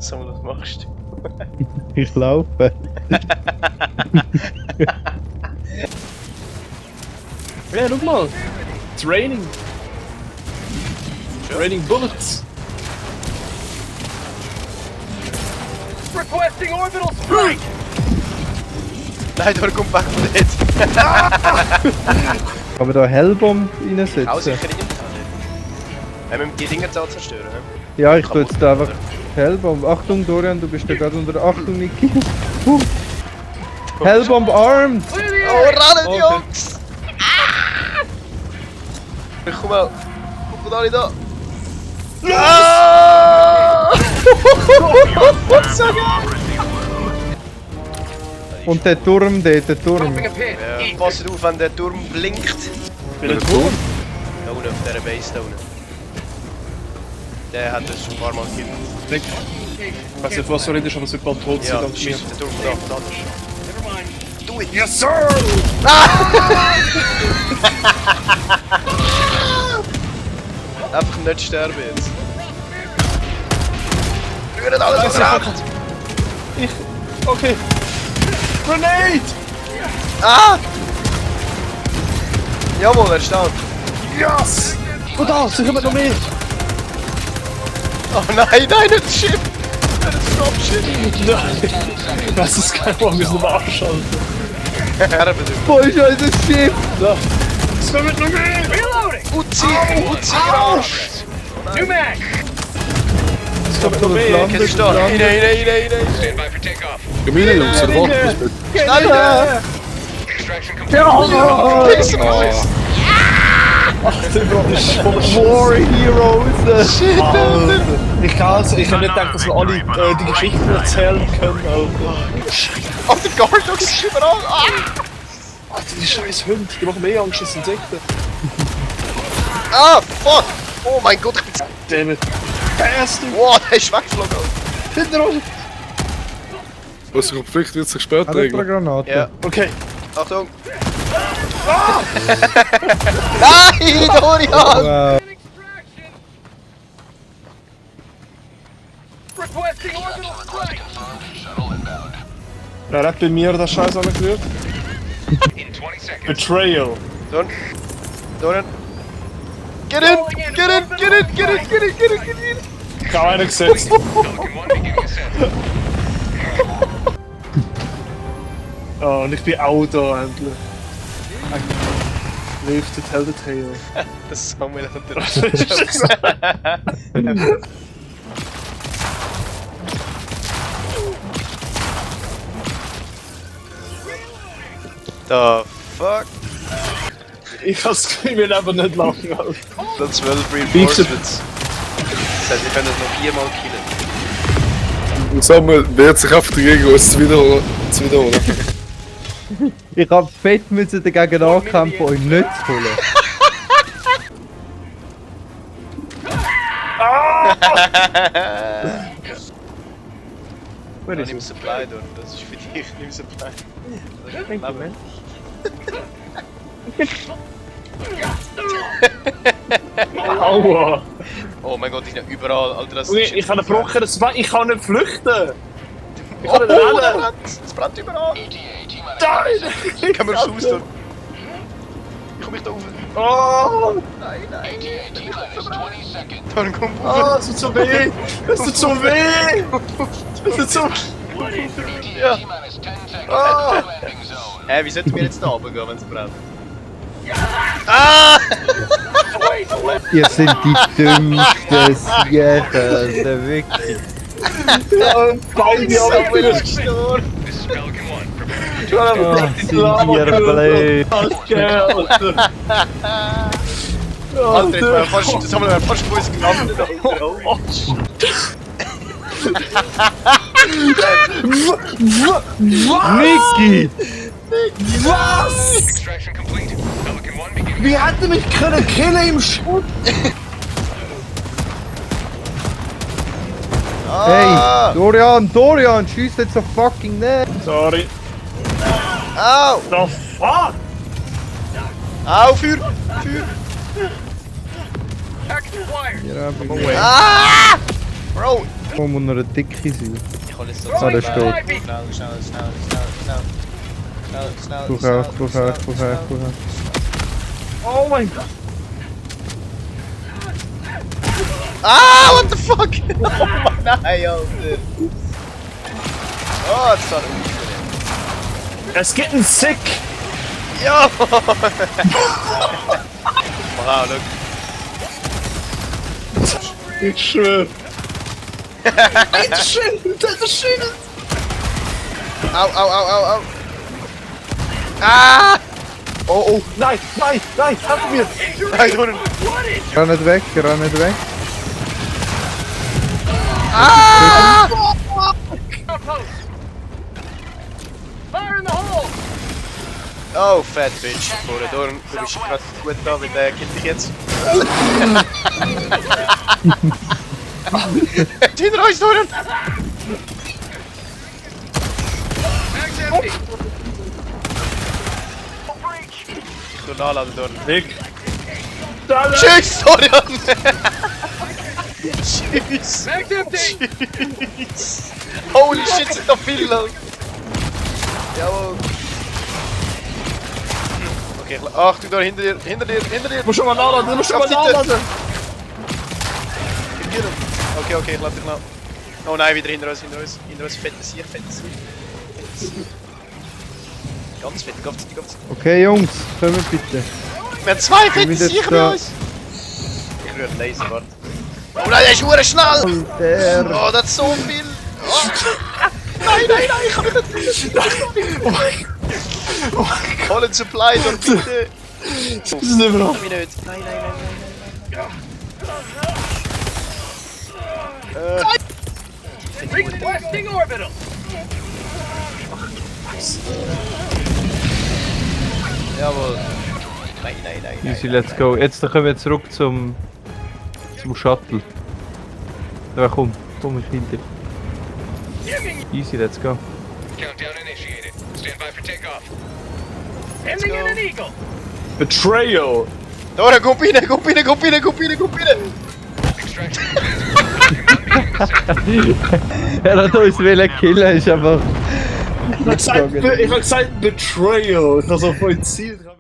Samuel, was machst du? Ich laufe. Ja, guck mal. It's raining. Sure. Raining bullets. Requesting orbital strike! Nein, da kommt weg von dort. Kann man da Hellbomb reinsetzen? Auch sicher nicht. Wenn wir die Dinger da zerstören. Ja, ich tue jetzt da einfach Hellbomb. Achtung Dorian, du bist da gerade unter. Achtung Niki. Hellbomb armed! Oh, rennen Okay. Jungs! Komm mal. Guck mal da. Ah! So geil! Und der Turm dort, der Turm. Ja, passt auf, wenn der Turm blinkt. Welcher Turm? Da unten, auf dieser Base da unten. Der hat uns schon ein paar Mal gekillt. Ich weiß nicht, was du redest, aber es wird bald tot sein. Ja, dank mir. schießt der Turm von da. Do it! Yes, sir! Einfach nicht sterben jetzt. Rühren alle das Rad! Okay. Grenade! Ah! Jawohl, er steht. Yes! Oh da, sie kommen noch mehr! Oh nein, nein, nicht das Schiff! Nicht das Dropship! Nein! Das ist kein Mann, wir müssen mal abschalten. Wo ist unser Schiff? Da! Es kommen noch mehr! Reloading! Uzi! Uzi! Arsch! New mag! Es kommen noch mehr! Kennst du da? Rein! Stand by for takeoff. Gemüse, Jungs, oder was? Schnell! Extraction complete. War Heroes! Shit, Alter! Ich kann nicht denken, dass wir alle die Geschichten erzählen können, Alter. Oh, der Guard ist überall! Ah! Alter, die scheiß Hunde, die machen mehr Angst als Insekten. Ah, fuck! Oh mein Gott, ich bin... Dammit. Bastard! Wow, der ist weggeflogen! Hinter uns! Was der Konflikt wird sich später Hat er eine regeln. Granate? Ja, Okay. Achtung! Nein, Dorian! Wow. Requesting orbital strike! Wer hat bei mir das Scheiß angerührt? In 20 seconds. Betrayal. Dorian! Get in! Get in! Get in! Get in! Get in! Get in! Get in! Ich habe einen gesetzt. Pelican 1 beginning ascent. Oh, und ich bin auch da endlich. Live to tell the tale. Das Samuel hat der... The fuck? Ich kann es mir aber nicht lachen, Alter. Das 12 Reinforcements. Das heißt, wir können es noch 4-mal killen. Und Samuel wehrt sich einfach dagegen, uns zu wiederholen. Ich hab fett müssen dagegen ankämpfen, euch nicht zu holen. Ja, nimm Supply, Don. Das ist für dich. Nimm Supply. Thank you, man. Aua. Oh mein Gott, ich bin überall. Alter, das Okay, ich habe ein gebrochenes Bein, ich kann nicht flüchten. Ich Oh, kann nicht rennen. es brennt überall. Nein! Kann man raus tun? Ich komm nicht da rauf. Oh! Nein, nein. Dann komm Oh, rauf. es tut so weh! Es tut so weh! Es tut so... Ja. Ah! Wie sollten wir jetzt da runtergehen, wenn es brennt? Ah! Ihr seid die dümmsten Siechen, wirklich. Ja, beide Samuel aber ist gestorben. This is Pelican 1. Prepare Ich war Oh, sind ihr blöd. Alter, jetzt war fast, das haben wir fast vor uns gelandet. Niki! Was? Extraction complete. Pelican 1 beginning. Wie hätte mich können killen im Schutt? Hey, Dorian, schieß jetzt so fucking nicht! Sorry. Au! The fuck? Au, Feuer! Package acquired. Ja, Ah! Bro, Wo muss noch eine dicke sein? Ich hol jetzt so Ah, der steht. Schnell. Buch auf, Buch auf, Buch auf, Buch auf. Oh mein Gott. Ah, what the fuck? Oh nein, Alter. Oh, it's not It's getting sick. Yo! Wow, look. Ich schwör. Das Schild. Au, au, au, au, au. Ah! Oh, oh. Nein, nein, nein. Help mir. Nein, Doran. Ran nicht weg, ran nicht weg. Ah! Oh, fat bitch. Doran, du bist gerade gut da, mit der Kind dich jetzt. Hinter uns, Doran! Ich tu nachladen, Doran. Weg. Tschüss, Doran! Tschüss! Tschüss! Holy shit, sind da viele lang! Jawohl! Okay, Achtung, da hinter dir, hinter dir, hinter dir! Du musst schon mal nachladen, du musst schon mal Auf die Seite. nachladen. Okay, okay, ich lade dich nach. Oh nein, wieder hinter uns, fettes Sieg. Ganz fett, ganz fett. Okay, Jungs, kommt bitte. Wir haben zwei fette wieder Siege da. bei uns! Ich rühre den Laser, warte. Oh nein, der ist verdammt schnell! Der. Oh, das ist so viel! Oh. Nein, ich kann nicht! Oh mein Gott. Call and Supply, dort bitte! Das ist nicht mehr. Mich nicht! Nein. Requesting orbital. Jawohl! Nein. Easy, let's go. Jetzt kommen wir zurück zum Shuttle. Ja, komm ich hinter. Easy, let's go. Countdown initiated. Stand by for takeoff. Let's go! An eagle. Betrayal. Dora, komm rein! Extraction. Er hat uns killen, ist einfach. Ich hab gesagt Betrayal. Ich hab so voll Ziel drauf.